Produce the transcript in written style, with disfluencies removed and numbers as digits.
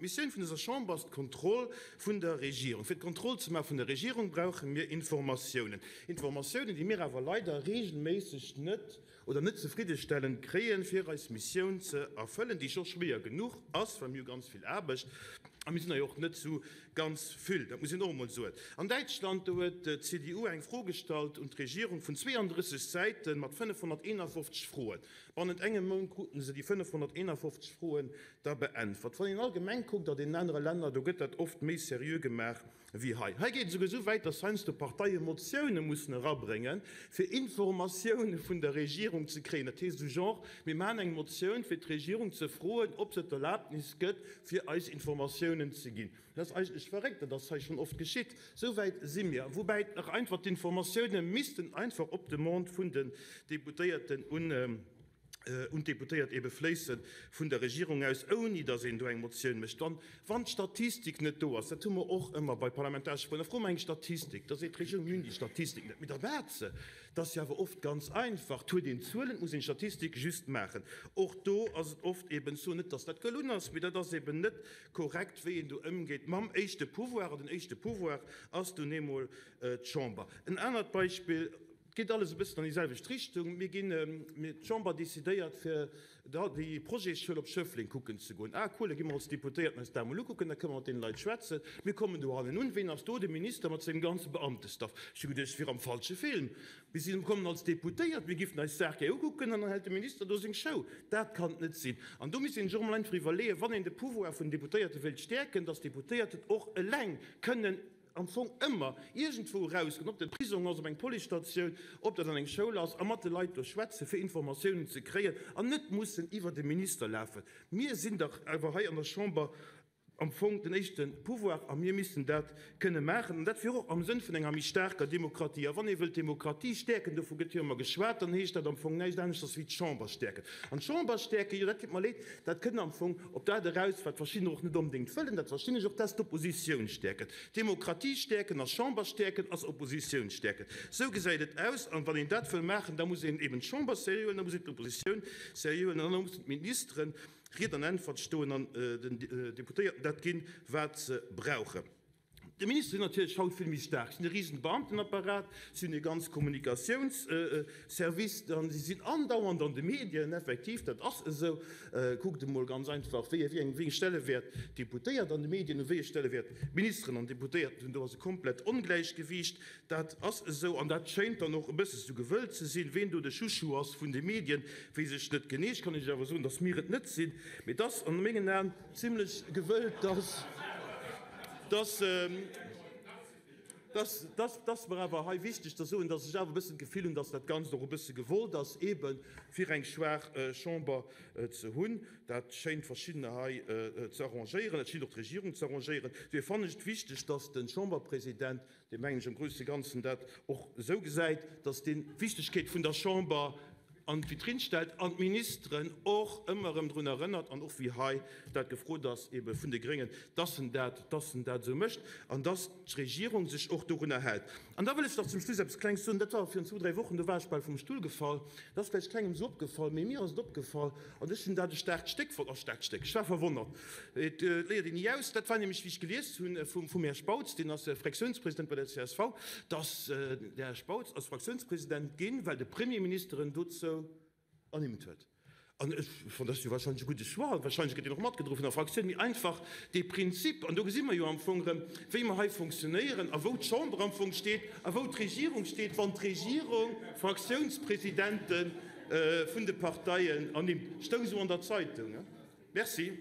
D'Missioun vun dëser Chamber ass d'Kontroll vun der Regierung. Fir d'Kontroll ze maache vun der Regierung brauche mir Informatiounen. Informatiounen, déi mir awer leider regelméisseg net oder net zefriddestellend kréien, fir eis Missioun ze erfëllen, déi scho schwéier genuch ass, well mir hu ganz vill Aarbecht a mir sinn der jo och net sou ganz vill, dat muss een och emol soen. An Däitschland, do huet d'CDU eng Fro gestallt un d'Regierung vun 32 Säite mat 551 Froen. Bannent engem Mount kruten se déi 551 Froen da beäntwert. Wann een allgemeng kuckt an deenen anere Länner, do gëtt dat oft méi seriö gemaach wéi hei. Hei geet et esouguer esou wäit, dass heiansdo Parteie Motioune mussen erabréngen, fir Informatioune vun der Regierung ze kréien. Dat heescht esou genre, mir maachen eng Motioun, fir d'Regierung ze froen, ob se d'Erlaabnis gëtt, fir eis Informatiounen ze ginn. Dat ass eigentlech verréckt, dat ass hei schonn oft geschitt. Esou wäit si mir, woubäi nach einfach d'Informatioune missten einfach op Demande vun den Deputéierten un un d'Deputéiert ebe fléisse vun der Regierung aus, ouni datt een do eng Motioun mécht. Dann, wann d'Statistik net do ass, dat hu mer och ëmmer bei parlamentaresche Froen, da froe mer eng Statistik, da seet d'Regierung, mir hunn déi Statistik net. Mee da waart se, dat ass jo awer oft ganz einfach, et huet een Zuelen, et muss een d'Statistik just maachen. Och do ass et oft eben esou, net datt dat gelunn ass, mee dat ass eben net korrekt, wéi een do ëmgeet mam éischte Pouvoir, an den éischte Pouvoir ass nun eemol d'Chamber. En anert Beispill. Et geet alles e bëssen an déi selwecht Richtung. Mir ginn, mir, d'Chamber decidéiert, fir da déi Projetsschoul op Schëffleng kucken ze goen. Ah, cool, da gi mer als Deputéierten eis dat emol ukucken, da kënne mer mat deene Leit schwätzen. Mir kommen dohannen un, ween ass do? De Minister mat sengem ganze Beamtestaff. Ech hu geduecht, ech wier am falsche Film. Mir sinn kommen als Deputéiert, mir giffen eis d'Saach gär ukucken, an dann hält de Minister do seng Show. Dat kann et net sinn. An do misst een sech och emol einfach iwwerleeën, wann een de Pouvoir vun den Deputéierte wéilt stäerken, dass d'Deputéierten och eleng kënnen, am Fong ëmmer iergendwou erausgoen, ob dat e Prisong ass, ob eng Policestatioun, ob dat an eng Schoul ass, a mat de Leit do schwätzen, fir Informatiounen ze kréien an net mussen iwwert e Minister lafen. Mir sinn dach awer hei an der Chamber am Fong den éischte Pouvoir a mir missten dat kënne maachen. An dat wier och am Sënn vun enger méi staarker Demokratie. A wann ee wëllt d'Demokratie stäerken, dovu gëtt jo ëmmer geschwat, dann heescht dat am Fong näischt aneschters wéi d'Chamber stäerken. An d'Chamber stäerken, jo dat deet mer leed, dat kënnt am Fong op dat eraus, wat verschiddener och net onbedéngt wëllen, dat verstinn ech och, dat ass d'Oppositioun stäerken. Demokratie stäerken ass Chamber stäerken, ass Oppositioun stäerken. Esou gesäit et aus. An wann een dat wëll maachen, da muss een eben d'Chamber seriö huelen, da muss een d'Oppositioun seriö huelen an da mussen d'Ministere Ried an Äntwert stoen an den Deputéierten dat ginn, wat se brauchen. De Ministere sinn natierlech haut vill méi staark. Si hunn e risen Beamtenapparat, si hunn e ganz Kommunikatiounsservice, dann si sinn andauernd an de Medien, effektiv, dat ass esou. Kuckt emol ganz einfach, wéi wéi eng Stellewäert d'Deputéiert an de Medien hunn, wéi e Stellewäert d'Ministeren an d'Deputéierten hunn. Do ass e komplett Ongläichgewiicht, dat ass esou. An dat schéint dann och e bësse sou gewëllt ze sinn. Ween do de Chouchou ass vun de Medien, weess ech net genee. Ech kann Iech awer soen, datt mir et net sinn. Mee et ass an mengen Aen zimlech gewëllt, datt. Dass, dass, dass, dass mer awer hei wichteg ze soen, dass ech awer e bëssen d'Gefill hunn, dass dat Ganzt och e bësse gewollt ass, eebe fir eng schwaach Chamber ze hunn. Dat schéint Verschiddener hei ze arrangéieren, dat schéint och d'Regierung ze arrangéieren. Dofir fannen ech et wichteg, dass de Chamberpresident, dee mengen ech am grousse Ganzen dat och esou gesäit, dass deen d'Wichtegkeet vun der Chamber an d'Vitrinn stellt an d'Ministeren och ëmmer erëm drun erënnert, an och wéi hei dat gefrot ass ebe vun de Gréngen, dass en dat, dass en dat esou mécht an dass d'Regierung sech och dorunner hält. An da wëll ech nach zum Schluss eppes Klengs soen, dat war virun zwou, dräi Wochen, do war ech bal vum Stull gefall, dat ass vläicht kengem esou opgefall, mee mir ass et opgefall an ech hunn dat e staarkt Stéck fonnt, a staarkt Stéck, ech war verwonnert, et léiert een ni aus, dat war nämlech, wéi ech gelies hunn vum Här Spautz, deen ass Fraktiounspresident bei der csv, dass de Här Spautz ass Fraktiounspresident ginn, well de Premierminister en dozou ernimmt huet. An ech fannen, dat ass jo wahrscheinlech e gudde Choix, wahrscheinlech gëtt deen och matgedroe vun der Fraktioun, mee einfach dee Prinzip, an do gesi mer jo am Fong erëm, wéi mer hei funktionéieren a wou d'Chamber am Fong steet a wou d'Regierung steet, wann d'Regierung Fraktiounspresidente vun de Parteien ernimmt. Stoung esou an der Zeitung. Merci.